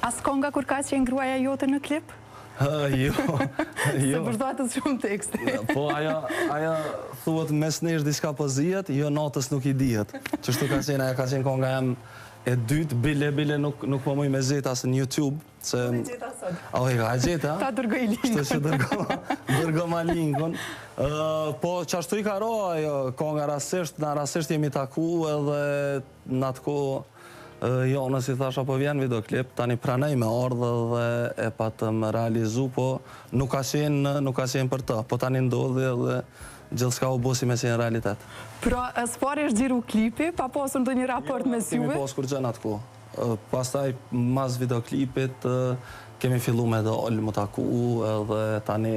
As konga kur ka qenë gruaja jote në klip? Jo, jo. Se përshtatet shumë teksti. Po, ajo, ajo thuhet mes nesh diçka po zihet, jo natës nuk i dihet. Qështu ka qenë, ajo ka qenë konga jem e dytë, bile, bile nuk, nuk po muj me gjetë as në YouTube. Se... Unë e gjeta sot. A, e ka gjeta? Ta dërgoj linkun. Kështu që dërgo, dërgoma linkun. Po, qashtu i ka ra ajo konga rastisht, na rastisht jemi taku edhe në atë kohë Jonës i thash apo vjen videoklip, tani pranoi me ardhë dhe e patëm realizu, po nuk ka qenë, nuk ka qenë për të, po tani ndodhi edhe gjithçka u bo si me qenë realitet. Pra, së pari është xhiru klipi, pa pasur ndonjë raport mes juve? Jo, kemi pas kurgjë në atë kohë. Pastaj, mas videoklipit, kemi fillu me dalë, m'u taku edhe tani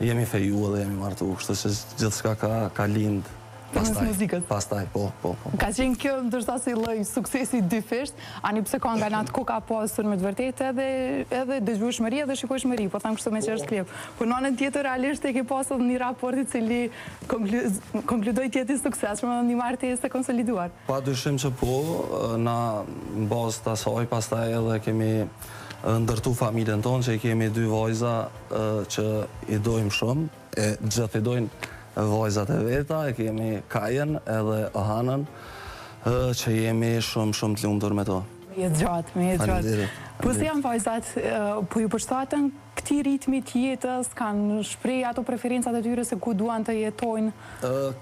jemi feju edhe jemi martu, kështu që gjithçka ka, ka lind pastaj. muzikës. Pastaj, po, po, po. Ka qenë kjo ndoshta si lloj suksesi i dyfisht, ani pse konga në atë kohë ka pasur me të vërtetë edhe edhe dëgjueshmëri edhe shikueshmëri, po them kështu meqë është klip. Po në anën tjetër realisht e ke pasur një raport i cili konkludoi të jetë i suksesshëm edhe një martesë e konsoliduar. Pa dyshim që po, na në bazë të asaj pastaj edhe kemi ndërtu familjen tonë që i kemi dy vajza që i dojmë shumë, e gjithë i dojnë vajzat e veta, e kemi Kajën edhe Ohanën, që jemi shumë shumë të lumtur me to. Me jetë gjatë, me jetë gjatë. Po si janë vajzat, po ju përshtaten këtij ritmi të jetës, kanë shpreh ato preferencat e tyre se ku duan të jetojnë?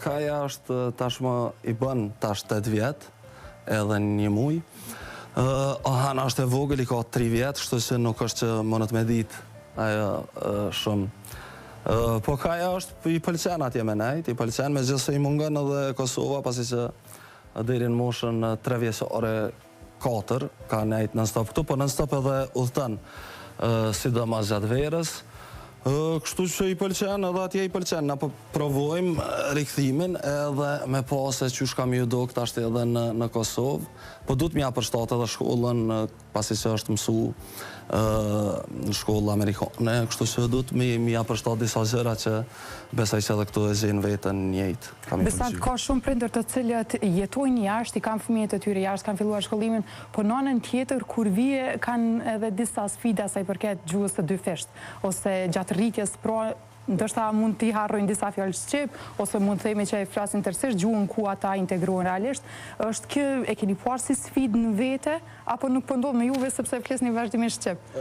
Kaja është tashmë i bën tash 8 vjet, edhe një muj. Ohana është e vogël, i ka 3 vjet, kështu që nuk është që mundet me ditë ajo shumë. Po Kaja është i pëlqen atje me nejt, i pëlqen, megjithëse i mungon edhe Kosova, pasi që deri në moshën 3 vjeçare 4, ka nejt non stop këtu, po non stop edhe udhëton, sidomos gjatë verës. Kështu që i pëlqen edhe atje i pëlqen. Na po provojmë rikthimin edhe me pa se qysh ka me ju dok tashti edhe në në Kosovë. Po duhet me ja përshtat edhe shkollën, pasi që është mësu në shkollë amerikane, kështu që duhet me me ja përshtat disa gjëra që besoj që edhe këtu e gjen veten njëjtë. Besart, ka shumë prindër të cilët jetojnë jashtë, i kanë fëmijët e tyre jashtë, kanë filluar shkollimin, por në anën tjetër kur vije kanë edhe disa sfida sa i përket gjuhës së dyfishtë, ose gjatë rritjes, pra ndoshta mund t'i harrojnë disa fjalë shqip, ose mund të themi që e flasin tërësisht gjuhën ku ata integrohen realisht. Është kjo, e keni parë si sfidë në vete, apo nuk po ndodh me juve sepse flisni vazhdimisht shqip?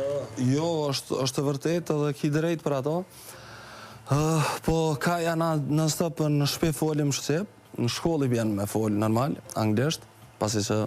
Jo, është është e vërtetë edhe ki drejtë për ato. Po Kaja na non stop në shpi folim shqip, në shkollë i bjen me fol normal, anglisht, pasi që.